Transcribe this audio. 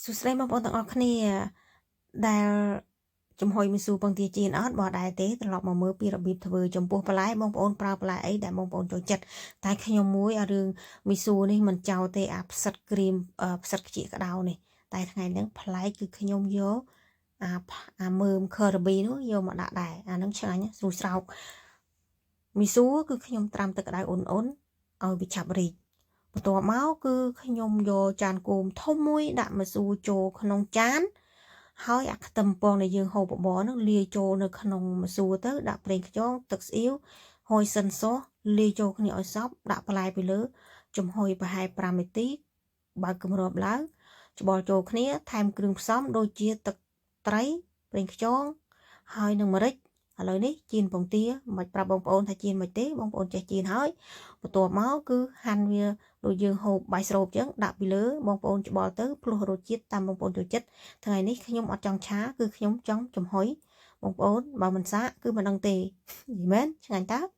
សួស្តីបងប្អូនទាំងអស់គ្នាដែលចំហុយមីស៊ូពងទាចៀនអត់បើដែរទេត្រឡប់មកមើលពីរបៀបធ្វើចំពោះបន្លែបងប្អូនប្រើបន្លែអីដែលបងប្អូនចូលចិត្តតែខ្ញុំមួយអារឿងមីស៊ូនេះមិនចោលទេអាផ្សិតក្រៀមផ្សិតខ្ជៀកក្តៅនេះតែថ្ងៃហ្នឹងប្លែកគឺខ្ញុំយកអាអាមើមខឺរ៉ាប៊ីនោះយកមកដាក់ដែរអាហ្នឹងឆ្ងាញ់ស្រួយស្រោកមីស៊ូគឺខ្ញុំត្រាំទឹកក្តៅអ៊ុនៗឲ្យវាឆាប់រីកបន្ទាប់មកគឺខ្ញុំយកចានគោមធំមួយដាក់ម្ស៊ូចូលក្នុងចានហើយអាខ្ទឹមពងដែលយើងហូបបបរហ្នឹងលាយចូលនៅក្នុងម្ស៊ូទៅដាក់ប្រេងខ្យងទឹកស្អៀវហូយសិនសលាយចូលគ្នាឲ្យសព្វដាក់បន្លែពីលើចំហុយប្រហែល5នាទីបើកគម្របឡើងច្បល់ចូលគ្នាថែមគ្រឿងផ្សំដូចជាទឹកត្រីប្រេងខ្យងហើយនិងម្រេចឥឡូវនេះចៀនពងទាមិនប្រាប់បងប្អូនថាចៀនមិនទេបងប្អូនចេះចៀនហើយបន្ទាប់មកគឺហាន់វាដូចយើងហូបបាយស្រូបអញ្ចឹងដាក់ពីលើបងប្អូនច្បល់ទៅភ្លោះរសជាតិតាមបងប្អូនចូលចិត្តថ្ងៃនេះខ្ញុំអត់ចង់ឆាគឺខ្ញុំចង់ចំហុយបងប្អូនបើមិនសាកគឺមិនដឹងទេនិយាយមែនឆ្ងាញ់តើ។